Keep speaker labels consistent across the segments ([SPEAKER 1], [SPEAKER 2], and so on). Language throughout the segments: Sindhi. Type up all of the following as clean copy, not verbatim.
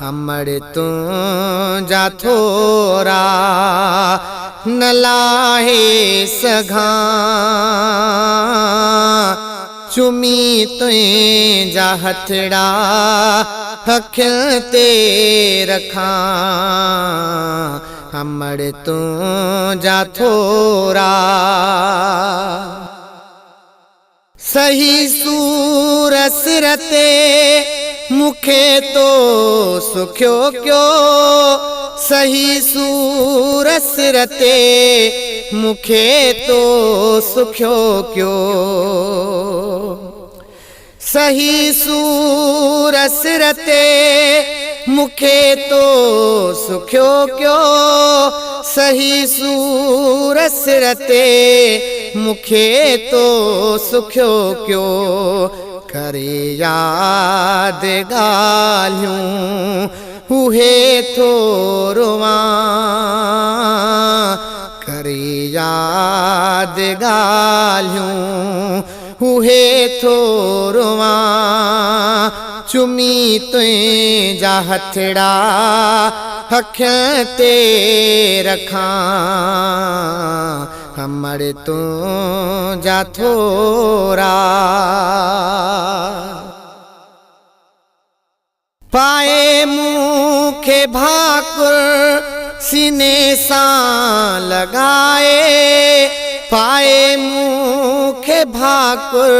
[SPEAKER 1] امڙ تنهنجا ٿورا نه لاهي سگهان، چمي تنهنجا هٿڙا اکين تي رکان، امڙ تنهنجا ٿورا. سهي سور سر تي مون کي تو سکيو ڪيو، سهي سور سر تي مون کي تو سکيو ڪيو، سهي سور سر تي مون کي تو سکيو ڪيو، سهي سور سر تي مون کي تو سکيو ڪيو. ڪري ياد ڳالهيون اهي ٿو روئان، ڪري ياد ڳالهيون اهي ٿو روئان، چمي تنهنجا هٿڙا اکين تي رکان، امڙ تنهنجا ٿورا. پائي مون کي ڀاڪر سيني سان لڳائي، پائي مون کي ڀاڪر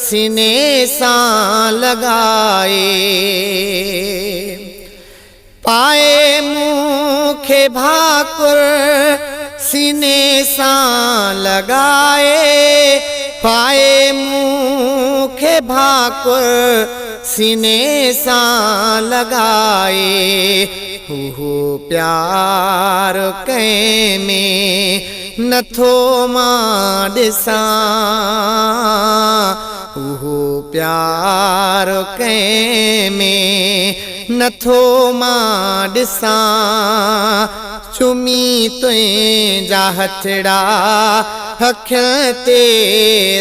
[SPEAKER 1] سيني سان لڳائي، پائي مون کي ڀاڪر سيني سان لڳائي، پائي مون کي ڀاڪر سيني سان لڳائي. اهو پيار ڪنهن ۾ نٿو مان ڏسان، اهو پيار ڪنهن ۾ نٿو مان ڏسان، چمي تنهنجا هٿڙا اکين تي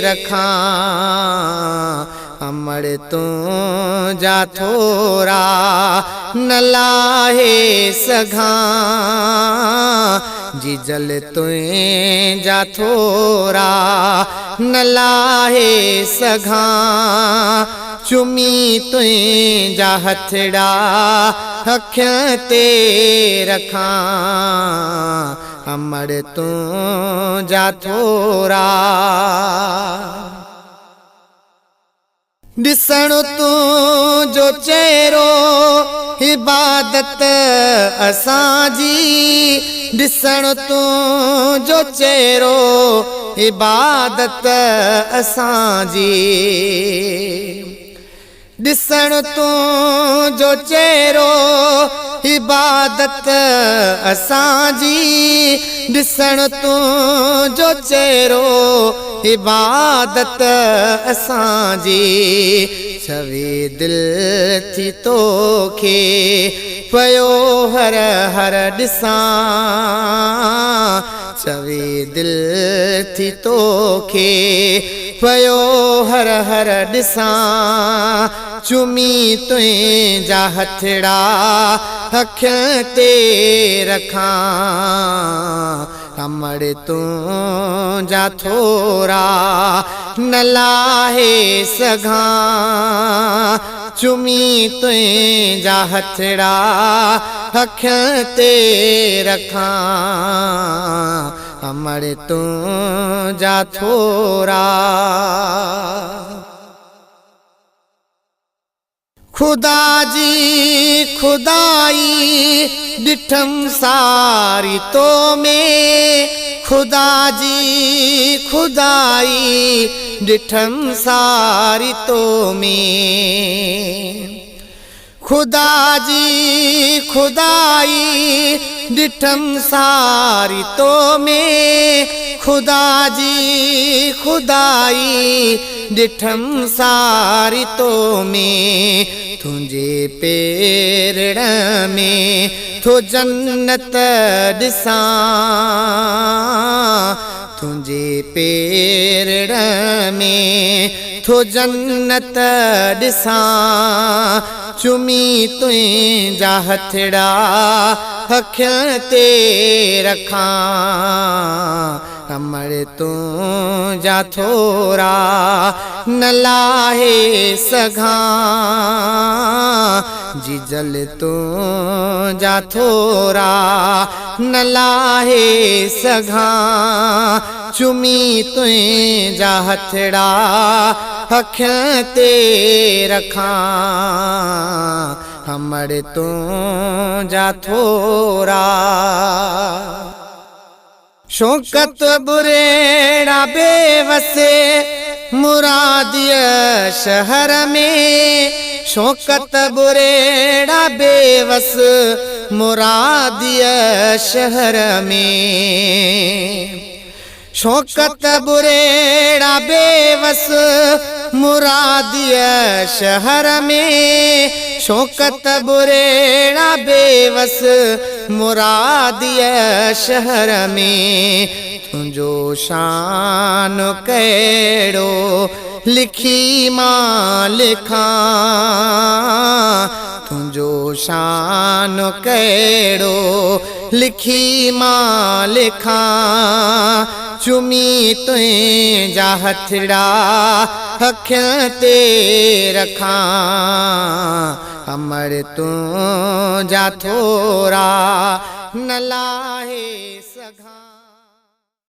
[SPEAKER 1] رکان، امڙ تنهنجا ٿورا نه لاهي سگهان، جيجل تنهنجا ٿورا نه لاهي سگهان، چمي تنهنجا هٿڙا اکين تي رکان، امڙ تنهنجا ٿورا. ڏسڻ تنهنجو چهرو عبادت اسان جي، ڏسڻ تنهنجو چهرو عبادت اسان جي، ڏسڻ تنهنجو چهرو عبادت اسان جي، ڏسڻ تنهنجو چهرو عبادت اسان جي. چوي دل ٿي توکي پيو هر هر ڏسان، چوي دل ٿي توکي پيو هر هر ڏسان، چمي تنهنجا هٿڙا اکين تي رکان، امڙ تنهنجا ٿورا نه لاهي سگهان، چمي تنهنجا هٿڙا اکين تي رکان، امڙ تنهنجا ٿورا. خدا جي خدائي ڏٺم ساري تو ۾، خدا جي خدائي ڏٺم ساري تو ۾، خدا جي خدائي ڏٺم ساري تو ۾، خدا جي خدائي ڏٺم ساري تو ۾. تنهنجي پيرڙ ۾ ٿو جنت ڏسان، تنهنجي پيرڙ ۾ ٿو جنت ڏسان. چمي تنهنجا هٿڙا اکين تي رکان، امڙ تنهنجا ٿورا نه لاهي سگهان. جيجل تنهنجا ٿورا نه لاهي سگهان. چمي تنهنجا هٿڙا اکين تي رکان، امڙ تنهنجا ٿورا. شوڪت بريڙا بيوسي مراديء شهر ۾، شوڪت بريڙا بيوس مراديء شهر ۾، شوڪت بريڙا بيوس مراديء شهر ۾، شوڪت بريڙا بيوس مراديء شهر ۾. تنهنجو شان ڪهڙو لکي مان لکان، تنهنجو شان ڪهڙو لکي مان لکان. چمي تنهنجا هٿڙا اکين تي رکان، امڙ تنهنجا ٿورا نه لاهي.